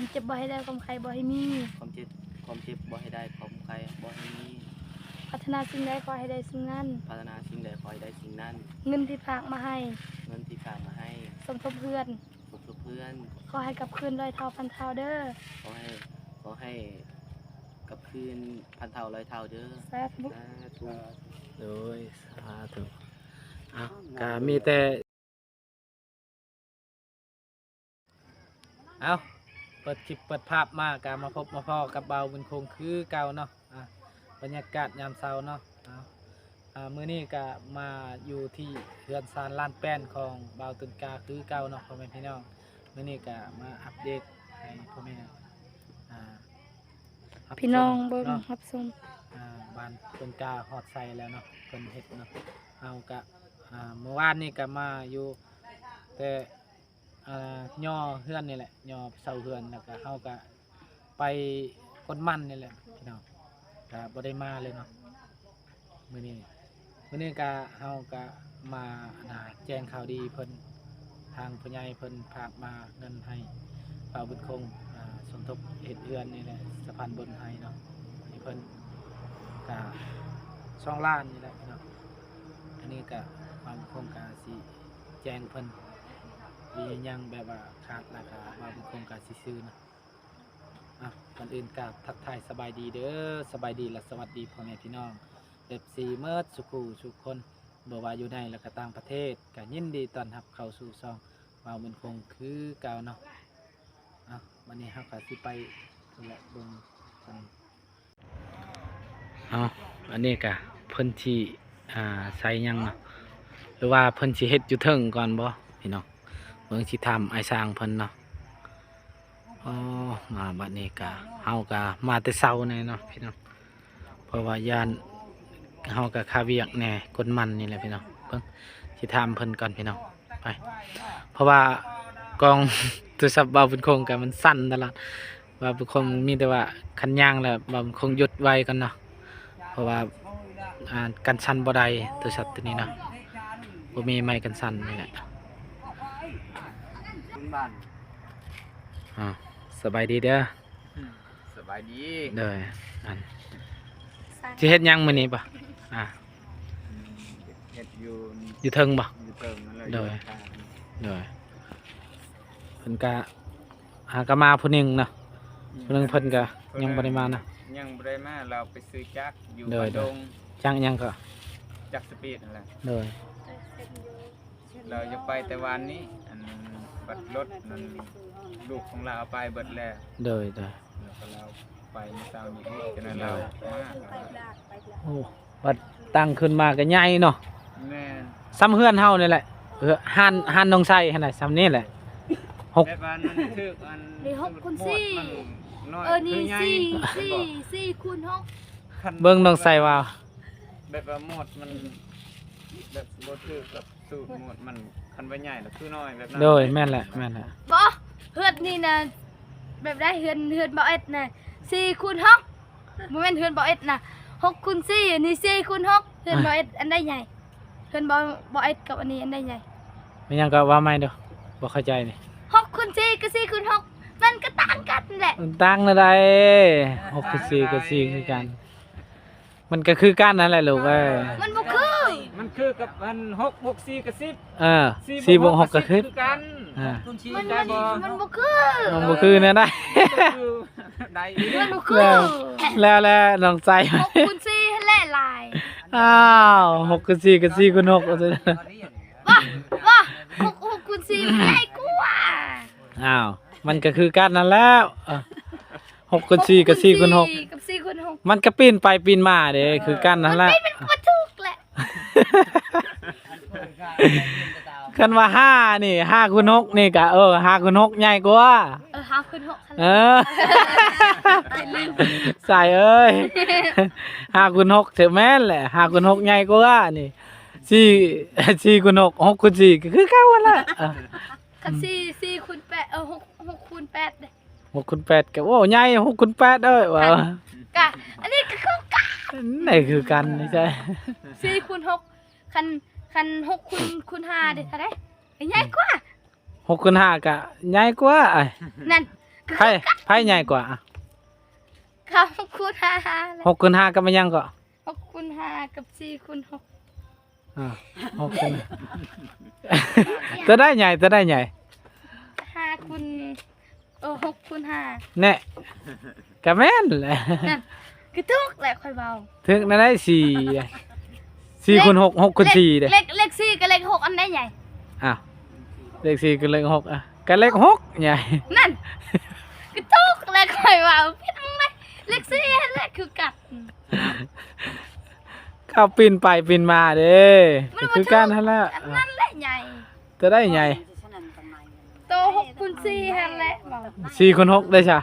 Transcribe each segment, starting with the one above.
ເຈັບບໍ່ໃຫ້ໄດ້ ຄວາມໄຂ້ບໍ່ໃຫ້ມີ ຄວາມເຈັບ ຄວາມເຈັບບໍ່ໃຫ້ໄດ້ ຄວາມໄຂ້ບໍ່ໃຫ້ມີ ປາດຖະໜາສິ່ງໃດຂໍໃຫ້ໄດ້ສິ່ງນັ້ນ ປາດຖະໜາສິ່ງໃດຂໍໃຫ້ໄດ້ສິ່ງນັ້ນ ເງິນທີ່ຝາກມາໃຫ້ ເງິນທີ່ຝາກມາໃຫ້ ສົມທົບເຮືອນ ສົມທົບເຮືອນ ຂໍໃຫ້ກັບຄືນຮ້ອຍເທົ່າພັນເທົ່າເດີ ຂໍໃຫ້ ຂໍໃຫ້ກັບຄືນພັນເທົ່າຮ້ອຍເທົ່າເດີ ສາທຸ ສາທຸ ໂດຍ ສາທຸ ເອົ້າ ກະມີແຕ່ ເອົ້າ ເປີດຄລິບເປີດພາບມາກະມາພົບມາພໍ້ກັບບ່າວບຸນຄົງຄືເກົ່າເນາະ ອ່າ ບັນຍາກາດຍາມເຊົ້າເນາະ ເອົ້າ ອ່າ ມື້ນີ້ກະມາຢູ່ທີ່ເຮືອນຊານລ້ານແປ້ນຂອງບ່າວຕຸນກາຄືເກົ່າເນາະ ພໍ່ແມ່ພີ່ນ້ອງ ມື້ນີ້ກະມາອັບເດດໃຫ້ພໍ່ແມ່ ອ່າ ຮັບຊົມ ພີ່ນ້ອງເບິ່ງ ເນາະ ຮັບຊົມ ອ່າ ບ້ານຕົ້ນກາຮອດໄຊແລ້ວເນາະ ເພິ່ນເຮັດເນາະ ເຮົາກະ ອ່າ ມື້ວານນີ້ກະມາຢູ່ແຕ່ ອ່າ ຍໍເຮືອນນີ້ແຫຼະ ຍໍເສົາເຮືອນ ແລ້ວກະເຮົາກະໄປກົນມັນນີ້ແຫຼະພີ່ນ້ອງ ກະບໍ່ໄດ້ມາເລີຍເນາະ ມື້ນີ້ ມື້ນີ້ກະເຮົາກະມາ ອັນນ່າ ແຈ້ງຂ່າວດີເພິ່ນ ທາງຜູ້ໃຫຍ່ເພິ່ນຝາກມາເງິນໃຫ້ບ່າວບຸນຄົງ ອ່າ ສົມທົບເຮັດເຮືອນນີ້ແຫຼະ ສະພານບຸນໃຫ້ເນາະ ໃຫ້ເພິ່ນ ກະສອງລ້ານນີ້ແຫຼະເນາະ ອັນນີ້ກະບ່າວບຸນຄົງກະຊິແຈ້ງເພິ່ນ ມີຫຍັງແບບວ່າຂາດແລ້ວກະບ່າວບຸນຄົງກະຊິຊື້ເນາະ. ອ່ະ ກ່ອນອື່ນກະທັກທາຍສະບາຍດີເດີ ສະບາຍດີ ແລະ ສະຫວັດດີພໍ່ແມ່ພີ່ນ້ອງ ເອັຟຊີ ເໝິດສູ່ຜູ້ສູ່ຄົນ ບໍ່ວ່າຢູ່ໃນ ແລະ ກະຕ່າງປະເທດ ກະຍິນດີຕ້ອນຮັບເຂົ້າສູ່ຊ່ອງບ່າວບຸນຄົງຄືເກົ່າເນາະ. ອ່ະ ບັດນີ້ເຮົາກະຊິໄປ ເບິ່ງກັນ. ເອົາ ອັນນີ້ກະເພິ່ນຊິ ອ່າ ໃສ່ຫຍັງເນາະ ຫຼືວ່າເພິ່ນຊິເຮັດຢູ່ເທິງກ່ອນບໍ່ພີ່ນ້ອງ? ເບິ່ງ ຊິຖາມອ້າຍຊ່າງເພິ່ນເນາະ. ອໍ ມາບັດນີ້ກະ ເຮົາກະມາແຕ່ເຊົ້າແນ່ເນາະພີ່ນ້ອງ ເພາະວ່າຢ້ານ ເຮົາກະຄາວຽກແນ່ ກົນມັນນີ້ແຫຼະພີ່ນ້ອງ. ເບິ່ງ ຊິຖາມເພິ່ນກ່ອນພີ່ນ້ອງ ໄປ ເພາະວ່າກ້ອງໂທລະສັບບ່າວບຸນຄົງກະມັນສັ່ນຕະຫຼອດ. ບ່າວບຸນຄົງມີແຕ່ວ່າຄັນຍ່າງແລ້ວ ບ່າວບຸນຄົງຢຸດໄວ້ກ່ອນເນາະ ເພາະວ່າ ອ່າ ກັນສັ່ນບໍ່ໄດ້ ໂທລະສັບໂຕນີ້ເນາະ ບໍ່ມີໄມ້ກັນສັ່ນນີ້ແຫຼະ. ອ່າ ສະບາຍດີເດີ. ສະບາຍດີ ໂດຍ. ອັນ ຊິເຮັດຫຍັງມື້ນີ້ບໍ່? ອ່າ ເຮັດຢູ່ ຢູ່ເທິງບໍ່? ຢູ່ເທິງນັ້ນແຫຼະ ໂດຍ ຢູ່ເທິງ ໂດຍ. ເພິ່ນກະ ຫາກະມາຜູ້ໜຶ່ງເນາະ ອືມ ຜູ້ໜຶ່ງເພິ່ນກະຍັງບໍ່ໄດ້ມານະ ຍັງບໍ່ໄດ້ມາ ລາວໄປຊື້ຈັກຢູ່ ໂດຍ ບ້ານດົງ ຈັກຫຍັງກໍ ຈັກສະປີດຫັ້ນແຫຼະ ໂດຍ. ລາວຢາກໄປແຕ່ວານນີ້ ອັນບັດລົດນັ້ນ ລູກຂອງລາວເອົາໄປເບິດແລ້ວ ໂດຍ ໂດຍ. ແລ້ວກໍລາວໄປມື້ເຊົ້ານີ້ອີກ ຈະນັ້ນລາວມາ ໂອ້ ບັດຕັ້ງຂຶ້ນມາກໍໃຫຍ່ເນາະ ແມ່ນ ສ່ຳເຮືອນເຮົານີ້ແຫຼະ ເຮືອນ ຮ້ານ ຮ້ານນ້ອງໄຊຫັ້ນນະ ສ່ຳນີ້ແຫຼະ ຫົກ ແບບວ່າມັນຖືກອັນ ນີ້ຫົກຄູນສີ່ ເອີ ນີ້ສີ່ ສີ່ ສີ່ຄູນຫົກ ເບິ່ງນ້ອງໄຊວ່າ ແບບວ່າໝົດມັນແບບບໍ່ຖືກກັບສູດໝົດ ມັນຄັນວ່າໃຫຍ່ລະຄືນ້ອຍແບບນັ້ນ ໂດຍ ແມ່ນແຫຼະ ແມ່ນແຫຼະ. ບໍ່ ເຮືອນນີ້ນະ ແບບໃດ ເຮືອນ ເຮືອນບ່າວເອັດນະ ສີ່ຄູນຫົກ ບໍ່ແມ່ນເຮືອນບ່າວເອັດນະ ຫົກຄູນສີ່ ອັນນີ້ສີ່ຄູນຫົກ ເຮືອນບ່າວເອັດອັນໃດໃຫຍ່? ເຮືອນບ່າວ ບ່າວເອັດກັບອັນນີ້ອັນໃດໃຫຍ່? ແມ່ນຫຍັງກໍວ່າໃໝ່ດູ ບໍ່ເຂົ້າໃຈນີ້. ຫົກຄູນສີ່ກັບສີ່ຄູນຫົກ ມັນກໍຕ່າງກັນແຫຼະ ມັນຕ່າງແນວໃດ? ຫົກຄູນສີ່ກັບສີ່ຄືກັນ ມັນກໍຄືກັນຫັ້ນແຫຼະລູກເອີຍ ມັນບໍ່ຄື ມັນຄືກັບອັນ ຫົກ ຫົກ ສີ່ ກໍສິບ ເອີ ສີ່ບວກຫົກກໍຄືກັນ ເອີ ມັນ ມັນ ມັນບໍ່ຄື ມັນບໍ່ຄືແນວໃດ? ມັນບໍ່ຄື ແລ້ວ ແລ້ວ ແລ້ວນ້ອງໄຊ ຫົກຄູນສີ່ຫັ້ນແຫຼະຫຼາຍ ອ້າວ ຫົກຄູນສີ່ກໍສີ່ຄູນຫົກ ບໍ່ ບໍ່ ຫົກ ຫົກຄູນສີ່ມັນໃຫຍ່ກວ່າ ອ້າວ ມັນກໍຄືກັນຫັ້ນແລ້ວ ເອີ ຫົກຄູນສີ່ກັບສີ່ຄູນຫົກ ກັບສີ່ຄູນຫົກ ມັນກໍປີ້ນໄປປີ້ນມາເດ້ ເອີ ຄືກັນຫັ້ນແຫຼະ ມັນບໍ່ຖືກແຫຼະ ຄັນວ່າຫ້ານີ້ ຫ້າຄູນຫົກນີ້ກະ ເອີ ຫ້າຄູນຫົກໃຫຍ່ກວ່າ ເອີ ຫ້າຄູນຫົກ ເອີ ໃສ່ເອີຍ ຫ້າຄູນຫົກ ຖືກແມ່ນແຫຼະ ຫ້າຄູນຫົກໃຫຍ່ກວ່ານີ້ ສີ່ ສີ່ຄູນຫົກ ຫົກຄູນສີ່ ກໍຄືເກົ່າຫັ້ນແຫຼະ ເອີ ຄັນສີ່ ສີ່ຄູນແປດ ເອີ ຫົກ ຫົກຄູນແປດເດ້ ຫົກຄູນແປດກໍ ໂອ້ ໃຫຍ່ ຫົກຄູນແປດເອີຍ ວ່າ ກະ ອັນນີ້ກໍຄືກັນ ນີ້ຄືກັນ ນີ້ໃຊ່ ສີ່ຄູນຫົກ ຄັນ ຄັນຫົກຄູນ ຄູນຫ້າເດ້ ເທົ່າໃດ? ໃຫຍ່ກວ່າ ຫົກຄູນຫ້າກໍໃຫຍ່ກວ່າ ນັ້ນ ໃຜ ໃຜໃຫຍ່ກວ່າ? ເຂົາຫົກຄູນຫ້າ ຫົກຄູນຫ້າກັບອີຫຍັງເກາະ? ຫົກຄູນຫ້າກັບສີ່ຄູນຫົກ ອ່າ ຫົກຄູນ ຕົວໃດໃຫຍ່ ຕົວໃດໃຫຍ່? ຫ້າຄູນ ເອີ ຫົກຄູນຫ້າ ແນ່ ກະແມ່ນແຫຼະ ນັ້ນ ຄືຖືກແຫຼະຂ້ອຍເວົ້າ ຖືກແນວໃດ? ສີ່ ສີ່ຄູນຫົກ ຫົກຄູນສີ່ເດ້ ເລກ ເລກສີ່ກັບເລກຫົກອັນໃດໃຫຍ່? ອ້າວ ເລກສີ່ກັບເລກຫົກ ອ່ະ ກະເລກຫົກໃຫຍ່ ນັ້ນ ຄືຖືກແຫຼະຂ້ອຍເວົ້າ ຜິດໝ່ອງໃດ? ເລກສີ່ຫັ້ນແຫຼະຄືກັນ ເຂົາປິ່ນໄປປິ່ນມາເດ້ ມັນ ຄືກັນຫັ້ນແຫຼະ ອັນນັ້ນແຫຼະໃຫຍ່ ຕົວໃດໃຫຍ່? ໂຕຫົກຄູນສີ່ຫັ້ນແຫຼະ ສີ່ຄູນຫົກເດ້ຊະ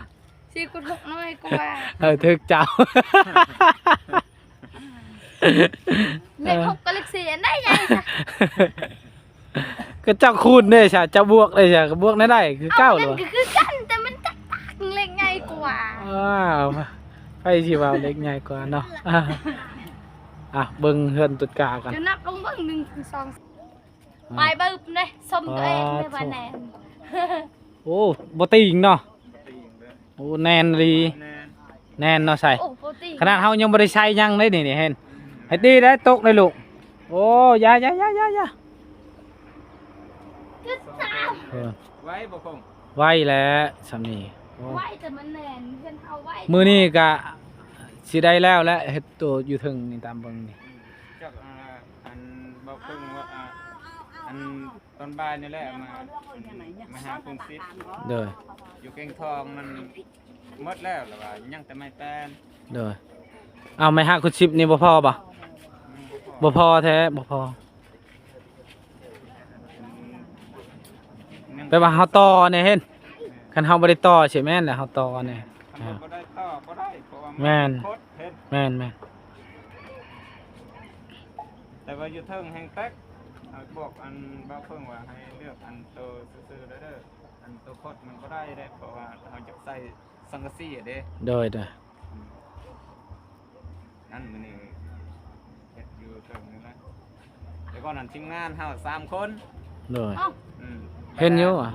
ສີ່ຄູນຫົກນ້ອຍກວ່າ ເອີ ຖືກເຈົ້າ ເລກຫົກກັບເລກສີ່ອັນໃດໃຫຍ່ຊະ? ກໍເຈົ້າຄູນເດ້ຊະ ເຈົ້າບວກເດ້ຊະ ກໍບວກແນວໃດຄືເກົ່າ ເອົາ ແມ່ນ ແລ້ວ ກໍຄືກັນ ແຕ່ມັນແຕກຕ່າງ ເລກໃຫຍ່ກວ່າ ອ້າວ ໃຜຊິວ່າເລກໃຫຍ່ກວ່າເນາະ ອ່າ ອ່ະ ເບິ່ງເຮືອນຕຸດກາກັນ ຈະນັບລົງເບິ່ງ ໜຶ່ງ ສອງ ອ່າ ປາຍບຶບເດ້ ຊົມຕົວເອງເດ້ວ່າແໜ້ນ ໂອ້ ບໍ່ຕີງເນາະ ໂອ້ ແໜ້ນອີ່ຫຼີ ແໜ້ນ ແໜ້ນເນາະ ໃສ່ ໂອ້ ບໍ່ຕີງ ຂະໜາດເຮົາຍັງບໍ່ໄດ້ໃສ່ຫຍັງເດ້ນີ້ ນີ້ເຫັນ ໃຫ້ຕີໄດ້ຕົກໄດ້ລູກ ໂອ້ ຢ່າ ຢ່າ ຢ່າ ຢ່າ ຢ່າ ເອີ ໄວບໍ່ຄົງ? ໄວແຫຼະ ສ່ຳນີ້ ໂອ້ ໄວ ແຕ່ມັນແໜ້ນ ເພິ່ນເອົາໄວ້ ມື້ນີ້ກະຊິໄດ້ແລ້ວແຫຼະ ເຮັດໂຕຢູ່ເທິງນີ້ ຕາມເບິ່ງນີ້ ອືມ ຈັກ ອ່າ ອັນບໍ່ເຄິ່ງວ່າ ອ່າ ອັນຕອນບ່າຍນີ້ແຫຼະ ມາ ມາຫາຄູນສິບ ໂດຍ ຢູ່ແກ້ງທອງນັ້ນໝົດແລ້ວ ແລ້ວວ່າຍັງແຕ່ໄມ້ແປ້ນ ໂດຍ ເອົາ ໄມ້ຫາຄູນສິບນີ້ບໍ່ພໍບໍ່? ອືມ ບໍ່ພໍ ບໍ່ພໍແທ້ ບໍ່ພໍ ອືມ ແປວ່າເຮົາຕໍ່ແນ່ເຫັນ ຄັນເຮົາບໍ່ໄດ້ຕໍ່ຊິແມ່ນແຫຼະ ເຮົາຕໍ່ແນ່ ຄັນບໍ່ໄດ້ຕໍ່ບໍ່ໄດ້ ເພາະວ່າມັນ ແມ່ນ ຄົດເຫັນ ແມ່ນໆ ແຕ່ວ່າຢູ່ເທິງແຮ່ງແຕກ ເຮົາບອກອັນບ່າວເພິ່ງວ່າໃຫ້ເລືອກອັນໂຕຊື່ໆເດີ ອັນໂຕຄົດມັນບໍ່ໄດ້ເດ້ ເພາະວ່າເຮົາຢາກໃສ່ສັງກະສີເດ້ ໂດຍໆ ອືມ ນັ້ນ ມື້ນີ້ເຮັດຢູ່ເທິງນີ້ນະ ແຕ່ກ່ອນນັ້ນທີມງານເຮົາສາມຄົນ ໂດຍ ເອົ້າ ອືມ ເຫັນຢູ່ຫວາ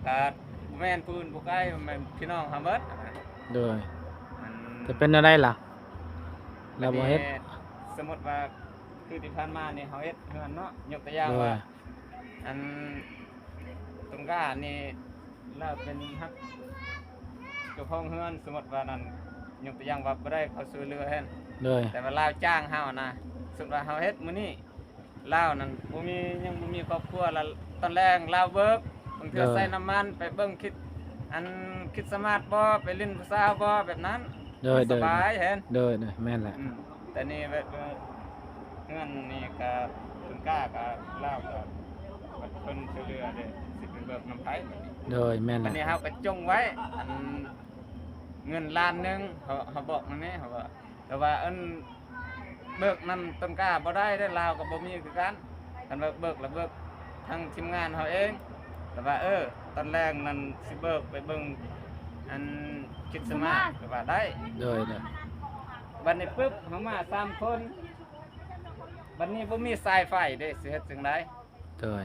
ກະບໍ່ແມ່ນຜູ້ອື່ນຜູ້ໄກ ແມ່ນພີ່ນ້ອງເຮົາເບິດ ໂດຍ ມັນ ຈະເປັນແນວໃດລະ ລະບໍ່ເຮັດ ອັນນີ້ ສົມມຸດວ່າ ຄືທີ່ຜ່ານມານີ້ເຮົາເຮັດເຮືອນເນາະ ຍົກຕົວຢ່າງວ່າ ໂດຍ ອັນ ຕຸງການີ້ລາວເປັນຮັກເຈົ້າຂອງເຮືອນ ສົມມຸດວ່ານັ້ນ ຍົກຕົວຢ່າງວ່າບໍ່ໄດ້ເຂົາຊ່ວຍເຫຼືອຫັ້ນ ໂດຍ ແຕ່ວ່າລາວຈ້າງເຮົານະ ສົມມຸດວ່າເຮົາເຮັດມື້ນີ້ ລາວນັ້ນບໍ່ມີ ຍັງບໍ່ມີຄອບຄົວ ລະຕອນແລງລາວເບີກ ບາງເທື່ອ ໂດຍ ໃສ່ນ້ຳມັນ ໄປເບິ່ງຄຣິດ ອັນຄຣິດສະມາດບໍ ໄປຫຼິ້ນຜູ້ສາວບໍ ແບບນັ້ນ ໂດຍ ສະບາຍແຮງ ໂດຍ ໂດຍ ແມ່ນແຫຼະ ອືມ ແຕ່ນີ້ແບບ ເອີ ເຮືອນນີ້ກະ ເພິ່ນກ້າກະ ລາວກະ ເພິ່ນຊ່ວຍເຫຼືອເດ້ ຊິໄປເບີກນຳໃຜ ໂດຍ ແມ່ນແຫຼະ ອັນນີ້ເຮົາກະຈົ່ງໄວ້ ອັນເງິນລ້ານໜຶ່ງ ເຮົາ ເຮົາບອກມັນນີ້ ເຮົາວ່າ ແຕ່ວ່າ ອັນ ເບີກນຳຕົ້ນກ້າບໍ່ໄດ້ເດ້ ລາວກໍບໍ່ມີຄືກັນ ຄັນວ່າເບີກລະເບີກທາງທີມງານເຮົາເອງ ແຕ່ວ່າ ເອີ ຕອນແລງນັ້ນຊິເບີກໄປເບິ່ງ ອັນ ຄຣິດສະມາດ ຄຣິດສະມາດ ກໍວ່າໄດ້ ໂດຍ ໂດຍ ບັດນີ້ປຶບ ເຮົາມາສາມຄົນ ບັດນີ້ບໍ່ມີສາຍໄຟເດ້ ຊິເຮັດຈັ່ງໃດ? ໂດຍ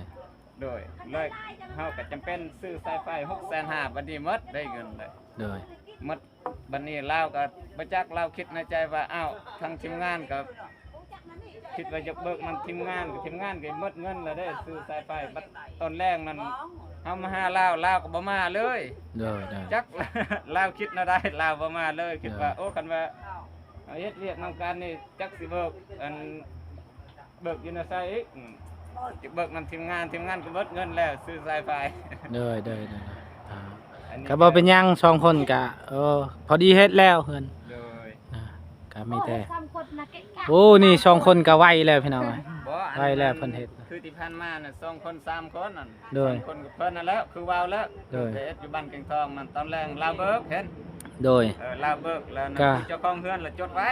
ໂດຍ ເລີຍເຮົາກໍຈຳເປັນຊື້ສາຍໄຟຫົກແສນຫ້າ ບັດນີ້ໝົດ ໄດ້ເງິນເລີຍ ໂດຍ ໝົດ ບັດນີ້ລາວກໍບໍ່ຈັກ ລາວຄິດໃນໃຈວ່າ ອ້າວ ທາງທີມງານກໍຄິດວ່າຢາກເບີກນຳທີມງານ ທີມງານກໍໝົດເງິນແລ້ວເດ້ ຊື້ສາຍໄຟ ບັດຕອນແລງນັ້ນເຮົາມາຫາລາວ ລາວກໍບໍ່ມາເລີຍ ໂດຍ ໂດຍ ຈັກລາວຄິດແນວໃດ ລາວບໍ່ມາເລີຍ ຄິດວ່າ ໂອ້ ຄັນວ່າເຮົາເຮັດວຽກນຳກັນນີ້ ຈັກຊິເບີກ ອັນ ເບີກຢູ່ໃນໃສອີກ ອືມ ຈະເບີກນຳທີມງານ ທີມງານກໍເບິດເງິນແລ້ວ ຊື້ສາຍໄຟ ໂດຍ ໂດຍ ໂດຍ ອ່າ ອັນນີ້ກໍບໍ່ເປັນຫຍັງ ສອງຄົນກະ ເອີ ພໍດີເຮັດແລ້ວເຮືອນ ໂດຍ ອ່າ ກະມີແຕ່ ໂອ້ ສາມຄົນນະ ເກະກະ ໂອ້ ນີ້ສອງຄົນກະໄວແລ້ວພີ່ນ້ອງເອີຍ ບໍ່ ອັນ ໄວແລ້ວ ເພິ່ນເຮັດ ຄືທີ່ຜ່ານມານະ ສອງຄົນ ສາມຄົນນັ້ນ ໂດຍ ສອງຄົນກັບເພິ່ນນັ້ນແຫຼະ ຄືເວົ້າແລ້ວ ໂດຍ ໄປເຮັດຢູ່ບ້ານແກ້ງທອງນັ້ນ ຕອນແລງລາວເບີກເຫັນ ໂດຍ ເອີ ລາວເບີກແລ້ວນະ ກະ ເຈົ້າຂອງເຮືອນລະຈົດໄວ້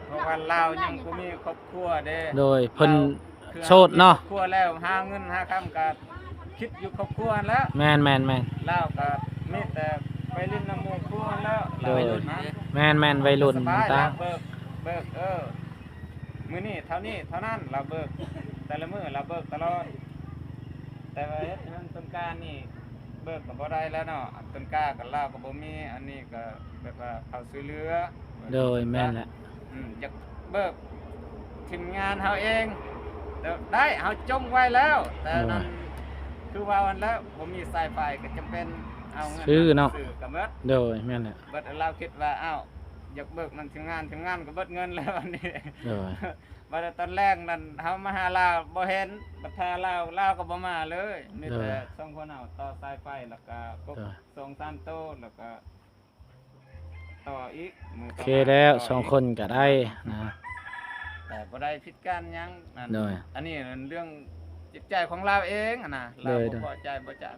ເພາະວ່າລາວຍັງບໍ່ມີຄອບຄົວເດ້ ໂດຍ ເພິ່ນໂສດເນາະ ລາວຄືມີຄອບຄົວແລ້ວ ຫາເງິນຫາຄຳກໍຄິດຢູ່ຄອບຄົວຫັ້ນແຫຼະ ແມ່ນໆໆ ລາວກໍມີແຕ່ໄປຫຼິ້ນນຳໝູ່ຄູ່ຫັ້ນແຫຼະ ໂດຍ ລາວນະ ແມ່ນໆ ໄວລຸ້ນ ສະບາຍ ຕ່າງ ລາວເບີກ ເບີກ ເອີ ມື້ນີ້ເທົ່ານີ້ເທົ່ານັ້ນ ລາວເບີກ ແຕ່ລະມື້ລາວເບີກຕະຫຼອດ ແຕ່ວ່າເຮັດເຮືອນຕົ້ນການີ້ ເບີກກໍບໍ່ໄດ້ແລ້ວເນາະ ອັນຕົ້ນກ້າກໍລາວກໍບໍ່ມີ ອັນນີ້ກໍແບບວ່າເຂົາຊ່ວຍເຫຼືອ. ໂດຍ ແມ່ນແຫຼະ ອືມ ຢາກເບີກທີມງານເຮົາເອງ ແຕ່ໄດ້ ເຮົາຈົ່ງໄວ້ແລ້ວ ແຕ່ນັ້ນ ໂດຍ ຄືວ່າຫັ້ນແຫຼະ ບໍ່ມີສາຍໄຟກໍຈຳເປັນເອົາເງິນຊື້ເນາະ ຊື້ກໍໝົດ. ໂດຍ ແມ່ນແຫຼະ ບັດລາວຄິດວ່າ ອ້າວ ຢາກເບີກນຳທີມງານ ທີມງານກໍເບິດເງິນແລ້ວອັນນີ້. ໂດຍ ບັດຕອນແລງນັ້ນເຮົາມາຫາລາວບໍ່ເຫັນ ບັດຖ້າລາວ ລາວກໍບໍ່ມາເລີຍ ມີແຕ່ ໂດຍ ສອງຄົນເຮົາຕໍ່ສາຍໄຟ ແລ້ວກໍກົກ ໂດຍ ສອງສາມໂຕ ແລ້ວກໍຕໍ່ອີກ ມື້ຕໍ່ມາ ໂອເຄແລ້ວ ຕໍ່ອີກ ສອງຄົນກໍໄດ້ນະ ແຕ່ບໍ່ໄດ້ຜິດກັນຫຍັງນັ້ນ. ໂດຍ ອັນນີ້ເລື່ອງຈິດໃຈຂອງລາວເອງຫັ້ນນະ ລາວ ໂດຍ ບໍ່ພໍໃຈບໍ່ຈັກ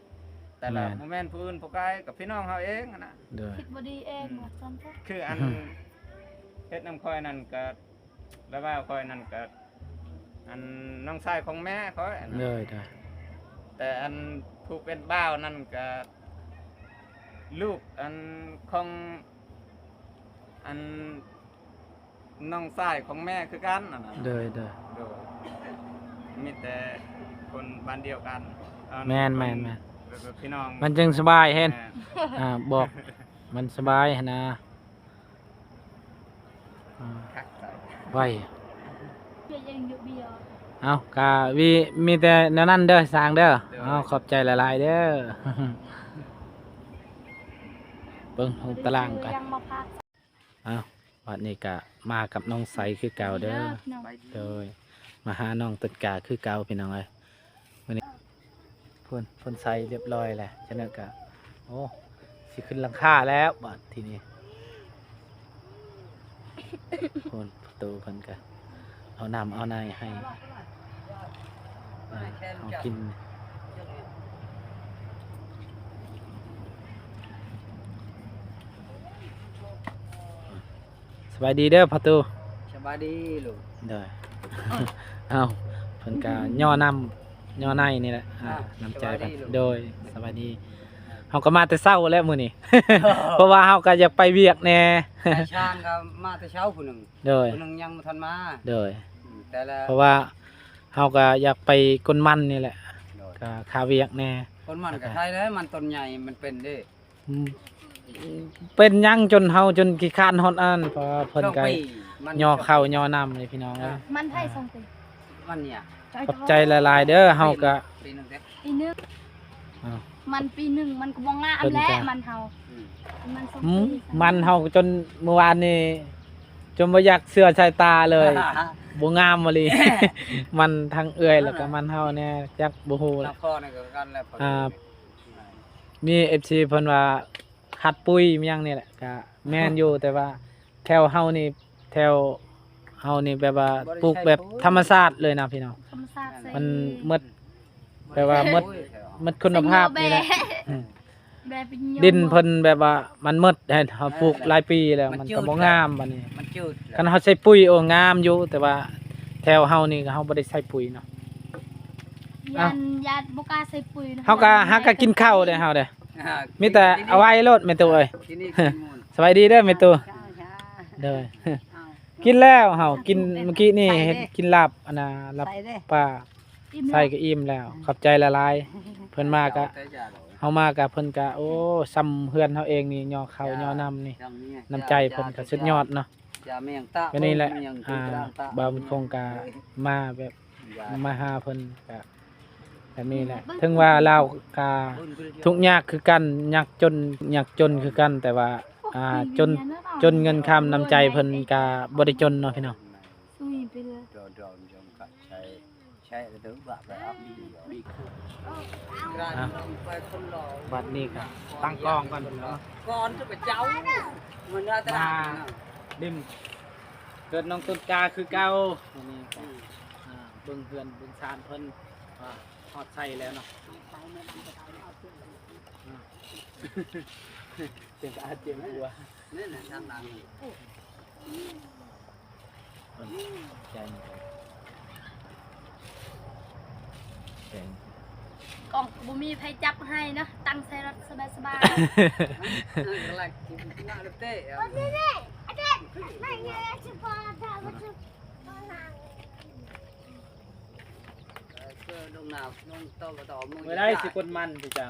ແຕ່ລາວ ແມ່ນ ບໍ່ແມ່ນຜູ້ອື່ນຜູ້ໄກ ກັບພີ່ນ້ອງເຮົາເອງຫັ້ນນະ. ໂດຍ ຄິດບໍ່ດີເອງ ອືມ ວ່າຊັ້ນຊະ ຄືອັນເຮັດນຳຂ້ອຍນັ້ນກໍ ລະວ່າຂ້ອຍນັ້ນກໍ ອັນນ້ອງຊາຍຂອງແມ່ຂ້ອຍ ໂດຍ ໂດຍ ແຕ່ອັນຜູ້ເປັນບ່າວນັ້ນກໍລູກອັນຂອງ ອັນນ້ອງຊາຍຂອງແມ່ຄືກັນຫັ້ນນະ. ໂດຍ ໂດຍ ໂດຍ ມີແຕ່ຄົນບ້ານດຽວກັນ. ແມ່ນໆໆ ແລ້ວກໍພີ່ນ້ອງ ມັນຈຶ່ງສະບາຍແຮງ ແມ່ນ ອ່າ ບອກມັນສະບາຍຫັ້ນນະ. ອ່າ ຄັກໃຈ ໄວ ເຮັດຫຍັງຢູ່ເບຍ? ເອົ້າ ກະມີ ມີແຕ່ແນວນັ້ນເດີ ຊ່າງເດີ. ໂດຍ ເອົ້າ ຂອບໃຈຫຼາຍໆເດີ. ເບິ່ງຫ້ອງຕາລາງກັນ. ເອົ້າ ບັດນີ້ກະມາກັບນ້ອງໃສຄືເກົ່າເດີ. ໂດຍ ມາຫານ້ອງຕົ້ນກ້າຄືເກົ່າ ພີ່ນ້ອງເອີຍ. ມື້ນີ້ພຸ້ນ ເພິ່ນໃສ່ຮຽບຮ້ອຍແລ້ວ ຈະນັ້ນກະ ໂອ້ ຊິຂຶ້ນຫຼັງຄາແລ້ວບາດທີນີ້. ພຸ້ນ ປະຕູເພິ່ນກະເອົານ້ຳເອົາໃນໃຫ້ ອ່າ ເຮົາກິນ. ສະບາຍດີເດີພໍ່ຕູ້. ສະບາຍດີລູກ. ໂດຍ ເອົ້າ ເພິ່ນກະຍໍນ້ຳຍໍໃນນີ້ແຫຼະ ອ່າ ອ່າ ນ້ຳໃຈເພິ່ນ. ສະບາຍດີລູກ. ໂດຍ ສະບາຍດີ. ເຮົາກໍມາແຕ່ເຊົ້າແລ້ວມື້ນີ້ ເພາະວ່າເຮົາກໍຢາກໄປວຽກແດ່. ນາຍຊ່າງກໍມາແຕ່ເຊົ້າຜູ້ໜຶ່ງ. ໂດຍ ຜູ້ໜຶ່ງຍັງບໍ່ທັນມາ. ໂດຍ ອືມ ແຕ່ລະ ເພາະວ່າເຮົາກໍຢາກໄປກົນມັນນີ້ແຫຼະ. ໂດຍ ກໍຄາວຽກແດ່. ກົນມັນກໍໄທແລ້ວ ມັນຕົ້ນໃຫຍ່ ມັນເປັນເດ້. ອືມ ເປັນຫຍັງຈົນເຮົາຈົນຂີ້ຄ້ານຮອດອັນ ເພາະວ່າເພິ່ນກໍຍໍເຂົ້າຍໍນ້ຳເລີຍພີ່ນ້ອງເອີຍ. ມັນໄທສອງປີ ມັນເນຍ. ຂອບໃຈຫຼາຍໆເດີ. ເຮົາກໍປີໜຶ່ງເດ້ ປີໜຶ່ງ. ອ້າວ ມັນປີໜຶ່ງມັນກໍບໍ່ງາມແລ້ວ ມັນເຮົາ. ອືມ ມັນສອງ ອືມ ປີ ມັນເຮົາຈົນມື້ວານນີ້ ຈົນບໍ່ຢາກເຊື່ອສາຍຕາເລີຍ ບໍ່ງາມອີ່ຫຼີ. ມັນທັງເອື້ອຍ ແລ້ວກໍມັນເຮົາແດ່ ຈັກບໍ່ຮູ້ແຫຼະ. ນະຄອນນີ້ກໍຄືກັນແຫຼະ. ອ່າ ມີເອັຟຊີເພິ່ນວ່າຂາດປຸ໋ຍມີຫຍັງນີ້ແຫຼະ ກະແມ່ນຢູ່ ແຕ່ວ່າແຖວເຮົານີ້ ແຖວເຮົານີ້ແບບວ່າປູກແບບທຳມະຊາດເລີຍນະພີ່ນ້ອງ. ທຳມະຊາດ ມັນໝົດ ແບບວ່າໝົດ ໝົດຄຸນນະພາບນີ້ແຫຼະ. ອືມ ດິນເພິ່ນແບບວ່າມັນໝົດ ເຮົາປູກຫຼາຍປີແລ້ວ ມັນກໍບໍ່ງາມບາດນີ້. ຄັນເຮົາໃສ່ປຸ໋ຍ ໂອ້ ງາມຢູ່ ແຕ່ວ່າແຖວເຮົານີ້ເຮົາບໍ່ໄດ້ໃສ່ປຸ໋ຍເນາະ. ຢ້ານ ຢ້ານບໍ່ກ້າໃສ່ປຸ໋ຍເນາະ. ເຮົາກໍຫາກໍກິນເຂົ້າເດ້ເຮົາເດ້ ມີແຕ່ເອົາໄວ້ໂລດແມ່ຕູ້ເອີຍ. ສະບາຍດີເດີແມ່ຕູ້. ໂດຍ ກິນແລ້ວເຮົາກິນມື້ກີ້ນີ້ ເຮັດກິນລາບ ອັນນ່າ ລາບປາ ໃສ່ກໍອີ່ມແລ້ວ. ຂອບໃຈຫຼາຍໆ. ເພິ່ນມາກະ ເຮົາມາກະ ເພິ່ນກະ ໂອ້ ຊ່ຳເຮືອນເຮົາເອງນີ້ ຍໍເຂົ້າຍໍນ້ຳນີ້ ນ້ຳໃຈເພິ່ນກະສຸດຍອດເນາະ. ແບບນີ້ແຫຼະ ອ່າ ບ່າວບຸນຄົງກະມາແບບ ມາຫາເພິ່ນກະແບບນີ້ແຫຼະ. ເຖິງວ່າລາວກະທຸກຍາກຄືກັນ ຍາກຈົນ ຍາກຈົນຄືກັນ ແຕ່ວ່າ ອ່າ ຈົນ ຈົນເງິນຄຳ ນ້ຳໃຈເພິ່ນກະບໍ່ໄດ້ຈົນເນາະພີ່ນ້ອງ. ອ່ະ ບັດນີ້ກໍຕັ້ງກ້ອງກ່ອນເນາະ ກ່ອນຈະໄປເຈົ້າ ມາຫຼິ້ນ ເກີດນ້ອງຕົ້ນກາຄືເກົ່າ. ມື້ນີ້ກໍ ອືມ ອ່າ ເບິ່ງເຮືອນເບິ່ງຊານເພິ່ນ ອ່າ ຮອດໃສແລ້ວເນາະ. ອ່າ ເຈັບອາດເຈັບຫົວ ນັ້ນນະ ທາງຫຼັງ. ໃຈ ໃຈ ກ້ອງກໍບໍ່ມີໃຜຈັບໃຫ້ເນາະ ຕັ້ງໃສ່ລົດສະບາຍໆ. ເອີ ກຳລັງກິນໜ້າລົດເຕະ ເອີ ລົງໜາວ ລົງໂຕະກໍຕໍ່ ມື້ໃດຊິກົນມັນຕິເຈົ້າ?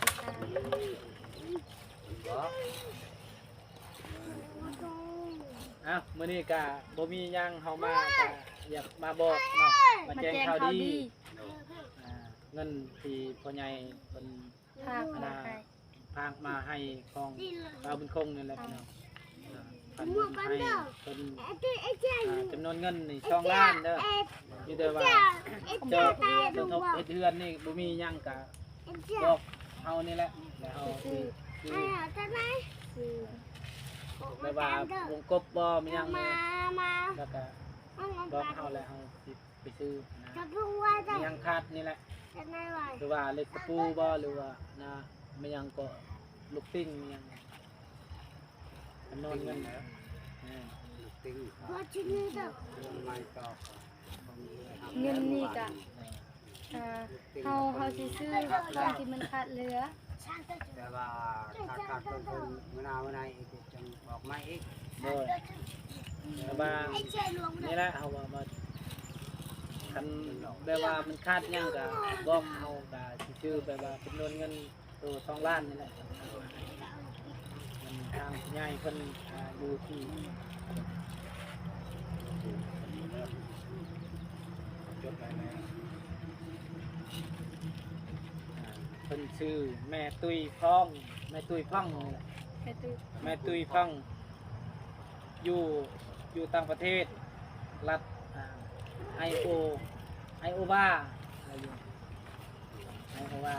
ເອົາ ມື້ນີ້ກະບໍ່ມີຫຍັງ ເຮົາມາກະຢາກມາບອກເນາະ ມາແຈ້ງຂ່າວດີ ມາແຈ້ງຂ່າວດີ ອ່າ ເງິນທີ່ພໍ່ໃຫຍ່ເພິ່ນ ພາກມາໃຫ້ ພາກມາໃຫ້ຂອງບ່າວບຸນຄົງນີ້ແຫຼະພີ່ນ້ອງ ອ່າ ເພິ່ນໃຫ້ເພິ່ນ ອ່າ ຈຳນວນເງິນນີ້ສອງລ້ານເດີ ມີແຕ່ວ່າຈະສົມທົບເຮັດເຮືອນນີ້ບໍ່ມີຫຍັງກະບອກເຮົານີ້ແຫຼະ ແລ້ວເຮົາຊິ ຊິແບບວ່າວົງກົບບໍ່ ມີຫຍັງນີ້ ແລ້ວກະບອກເຮົາ ແລ້ວເຮົາຊິ ໄປຊື້ນະ ຍັງຂາດນີ້ແຫຼະ ຫຼືວ່າເຫຼັກຕະປູບໍ່ ຫຼືວ່ານະ ແມ່ນຫຍັງເກາະ ລູກຕິ່ງ ແມ່ນຫຍັງ ຈຳນວນເງິນນະ ເອີ ລູກຕິ່ງ ເງິນນີ້ກະ ອ່າ ເຮົາ ເຮົາຊິຊື້ເຄື່ອງທີ່ມັນຂາດເຫຼືອ ແຕ່ວ່າຖ້າຂາດເພີ່ມເພີ່ມມື້ໜ້າມື້ໃນອີກ ຈັ່ງບອກໃໝ່ອີກ ໂດຍ ແຕ່ວ່ານີ້ແຫຼະ ເຮົາວ່າມາ ຄັນແບບວ່າມັນຂາດຫຍັງກະບອກ ເຮົາກະຊິຊື້ແບບວ່າຈຳນວນເງິນໂຕສອງລ້ານນີ້ແຫຼະ ມັນທາງຜູ້ໃຫຍ່ເພິ່ນ ອ່າ ຢູ່ທີ່ ຈົດໄວ້ແລ້ວ ອ່າ ເພິ່ນຊື່ແມ່ຕຸ້ຍພອງ ແມ່ຕຸ້ຍພອງນີ້ແຫຼະ ແມ່ຕຸ້ຍ ແມ່ຕຸ້ຍພອງ ຢູ່ ຢູ່ຕ່າງປະເທດ ລັດ ອ່າ ໄອໂອ ໄອໂອວາ ລາວຢູ່ໄອໂອວາ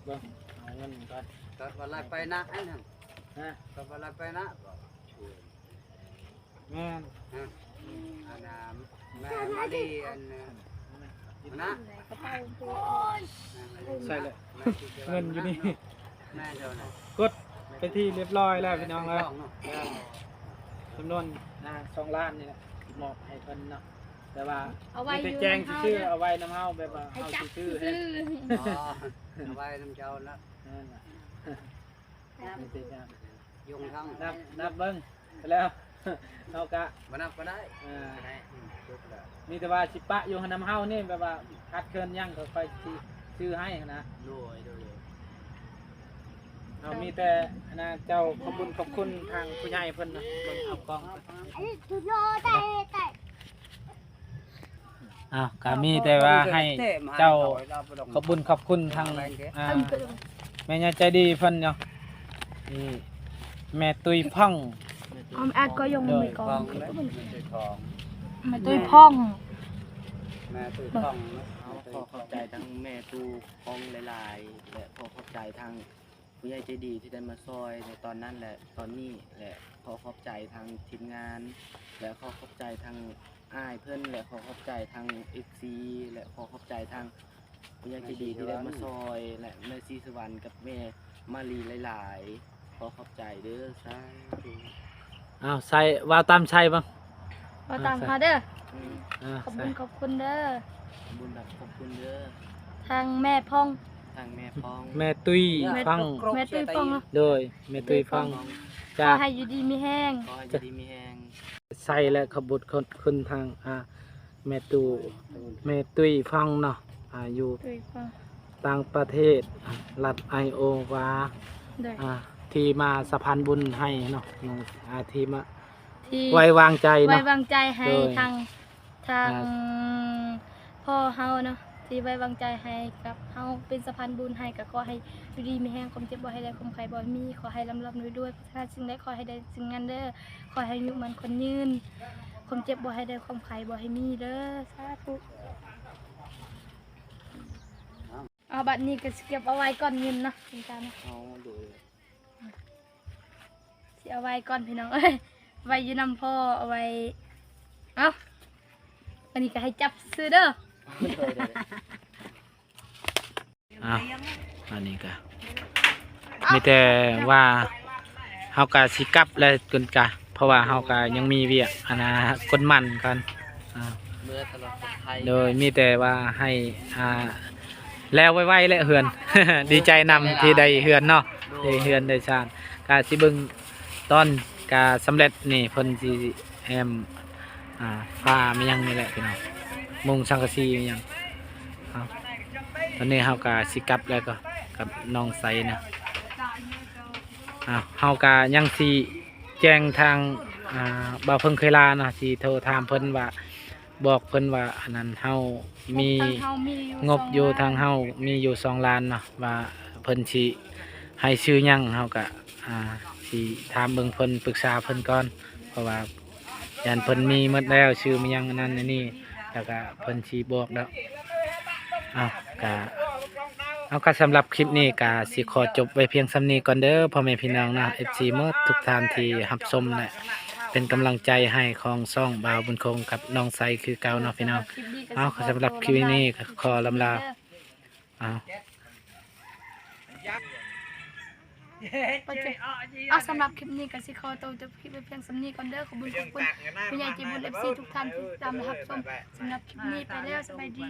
ເບິ່ງ ເອົາເງິນກ່ອນ ກໍວ່າລາຍໄປນະ ອັນນັ້ນ ຮະ ກໍວ່າລາຍໄປນະ ບໍ່ ແມ່ນ ຮະ ອັນນ່າ ແມ່ມາລີ ອັນນະ ໃສ່ເລີຍ ເງິນຢູ່ນີ້ ແມ່ນເຈົ້ານະ ກົດໄປທີ່ຮຽບຮ້ອຍແລ້ວພີ່ນ້ອງເອີຍ ແລ້ວຈຳນວນ ອ່າ ສອງລ້ານນີ້ແຫຼະ ມອບໃຫ້ເພິ່ນເນາະ ແຕ່ວ່າເອົາໄວ້ ມີແຕ່ແຈ້ງຊື່ໆ ເອົາໄວ້ນຳເຮົາ ແບບວ່າເຮົາຊິຊື້ໃຫ້ ອໍ ເອົາໄວ້ນຳເຈົ້ານະ ນັ້ນນະ ຍງທັງ ນັບ ນັບເບິ່ງ ແລ້ວເຮົາກະ ບໍ່ນັບກໍໄດ້ ເອີ ຈົບແລ້ວ ມີແຕ່ວ່າຊິປະຢູ່ຫັ້ນນຳເຮົານີ້ ແບບວ່າຂາດເຂີນຫຍັງກໍຄ່ອຍຊິຊື້ໃຫ້ຫັ້ນນະ ໂດຍ ໂດຍ ເຮົາມີແຕ່ອັນນະ ເຈົ້າຂອບບຸນຂອບຄຸນທາງຜູ້ໃຫຍ່ເພິ່ນນະ ເບິ່ງເອົາກ້ອງ ອ້າວ ກະມີແຕ່ວ່າໃຫ້ເຈົ້າຂອບບຸນຂອບຄຸນທາງ ອ່າ ແມ່ໃຫຍ່ໃຈດີເພິ່ນເນາະ ນີ້ ແມ່ຕຸ້ຍພອງ ອອມແອດກໍຍົງ ໂດຍ ມືກອງ ແມ່ຕຸ້ຍພອງ ແມ່ຕຸ້ຍພອງ ແມ່ຕຸ້ຍພອງ ເຮົາຂໍຂອບໃຈທາງແມ່ຕູ້ພອງຫຼາຍໆ ແລະ ຂໍຂອບໃຈທາງ ຜູ້ໃຫຍ່ໃຈດີທີ່ໄດ້ມາຊ່ອຍໃນຕອນນັ້ນ ແລະ ຕອນນີ້ ແລະ ຂໍຂອບໃຈທາງທີມງານ ແລະ ຂໍຂອບໃຈທາງອ້າຍເພິ່ນ ແລະ ຂໍຂອບໃຈທາງເອັຟຊີ ແລະ ຂໍຂອບໃຈທາງຜູ້ໃຫຍ່ໃຈດີທີ່ໄດ້ມາຊ່ອຍ ແລະ ແມ່ສີສຸວັນກັບແມ່ມາລີຫຼາຍໆ ຂໍຂອບໃຈເດີ ສາທຸ. ອ້າວ ໃສ່ ເວົ້າຕາມໃສ່ເບິ່ງ ເວົ້າຕາມເຮົາເດີ ອືມ ອ່າ ຂອບບຸນຂອບຄຸນເດີ ຂອບບຸນຂອບຄຸນເດີ ທາງແມ່ພອງ ທາງແມ່ພອງ ແມ່ຕຸ້ຍ ແມ່ ພອງ ແມ່ຕຸ້ຍພອງ ໂດຍ ແມ່ຕຸ້ຍພອງ ຈາກ ຂໍໃຫ້ຢູ່ດີມີແຮງ ຂໍໃຫ້ຢູ່ດີມີແຮງ ໃສ່ ແລະ ຂອບບຸນຂອບຄຸນທາງ ອ່າ ແມ່ຕູ້ ແມ່ຕຸ້ຍພອງເນາະ ອ່າ ຢູ່ ຕຸ້ຍພອງ ຕ່າງປະເທດ ລັດໄອໂອວາ ໂດຍ ອ່າ ທີ່ມາສະພານບຸນໃຫ້ເນາະ ທີ່ມາ ທີ່ໄວ້ວາງໃຈເນາະ ໄວ້ວາງໃຈໃຫ້ ໂດຍ ທາງ ທາງ ອ່າ ພໍ່ເຮົາເນາະ ທີ່ໄວ້ວາງໃຈໃຫ້ກັບເຮົາເປັນສະພານບຸນໃຫ້ ກໍຂໍໃຫ້ຢູ່ດີມີແຮງ ຄວາມເຈັບບໍ່ໃຫ້ໄດ້ ຄວາມໄຂ້ບໍ່ໃຫ້ມີ ຂໍໃຫ້ລ່ຳໆລວຍໆ ປາດຖະໜາສິ່ງໃດຂໍໃຫ້ໄດ້ສິ່ງນັ້ນເດີ ຂໍໃຫ້ອາຍຸໝັ້ນຂວັນຍືນ ຄວາມເຈັບບໍ່ໃຫ້ໄດ້ ຄວາມໄຂ້ບໍ່ໃຫ້ມີເດີ ສາທຸ. ເອົາ ບັດນີ້ກໍຊິເກັບເອົາໄວ້ກ່ອນເງິນເນາະ ເປັນການເນາະ ເອົາ ໂດຍ ຊິເອົາໄວ້ກ່ອນພີ່ນ້ອງເອີຍ ໄວ້ຢູ່ນຳພໍ່ ເອົາໄວ້ ເອົາ ອັນນີ້ກໍໃຫ້ຈັບຊື່ເດີ ໂດຍ ໂດຍ ເອົາ ອັນນີ້ກໍມີແຕ່ວ່າເຮົາກໍຊິກັບແລ້ວ ເພິ່ນກະ ເພາະວ່າເຮົາກໍຍັງມີວຽກ ອັນນ່າ ກົນໝັ້ນກ່ອນ ອ່າ ເມືອຕະຫຼອດປອດໄພ ໂດຍ ມີແຕ່ວ່າໃຫ້ ອ່າ ແລ້ວໄວໆແຫຼະເຮືອນ ດີໃຈນຳທີ່ໄດ້ເຮືອນເນາະ ໂດຍ ໄດ້ເຮືອນໄດ້ຊານ ກະຊິເບິ່ງຕອນກະສຳເລັດນີ້ ເພິ່ນຊິແອ້ມ ອ່າ ຝາແມ່ນຫຍັງນີ້ແຫຼະພີ່ນ້ອງ ມຸງສັງກະສີແມ່ນຫຍັງ ເອົາ ຕອນນີ້ເຮົາກະຊິກັບແລ້ວກໍກັບນ້ອງໄຊນະ ເອົາ ເຮົາກະຍັງຊິແຈ້ງທາງ ອ່າ ບ່າວເພິ່ງເຄີຍລາເນາະ ຊິໂທຖາມເພິ່ນວ່າ ບອກເພິ່ນວ່າ ອັນນັ້ນ ເຮົາມີ ງົບຢູ່ທາງເຮົາມີຢູ່ສອງລ້ານເນາະ ວ່າເພິ່ນຊິໃຫ້ຊື່ຫຍັງ ເຮົາກະ ອ່າ ຊິຖາມເບິ່ງເພິ່ນ ປຶກສາເພິ່ນກ່ອນ ເພາະວ່າຢ້ານເພິ່ນມີໝົດແລ້ວ ຊື່ມີຫຍັງ ອັນນັ້ນອັນນີ້ ແລ້ວກະເພິ່ນຊິບອກດອກ ເອົາ ກະ ເອົາ ກະສຳລັບຄລິບນີ້ກະຊິຂໍຈົບໄວ້ພຽງສ່ຳນີ້ກ່ອນເດີ ພໍ່ແມ່ພີ່ນ້ອງເນາະ ເອັຟຊີ ໝົດທຸກທ່ານທີ່ຮັບຊົມ ແລະ ເປັນກຳລັງໃຈໃຫ້ຂອງຊ່ອງບ່າວບຸນຄົງກັບນ້ອງໄຊຄືເກົ່າເນາະພີ່ນ້ອງ ເອົາ ສຳລັບຄລິບນີ້ກໍຂໍລ່ຳລາ ເອົາ ເອົາ ສຳລັບຄລິບນີ້ກໍຊິຂໍໂຕຈົບຄລິບໄວ້ພຽງສ່ຳນີ້ກ່ອນເດີ ຂອບຄຸນ ຂອບຄຸນຜູ້ໃຫຍ່ໃຈບຸນ ເອັຟຊີ ທຸກທ່ານທີ່ຕິດຕາມ ແລະ ຮັບຊົມ ສຳລັບຄລິບນີ້ໄປແລ້ວ ສະບາຍດີ.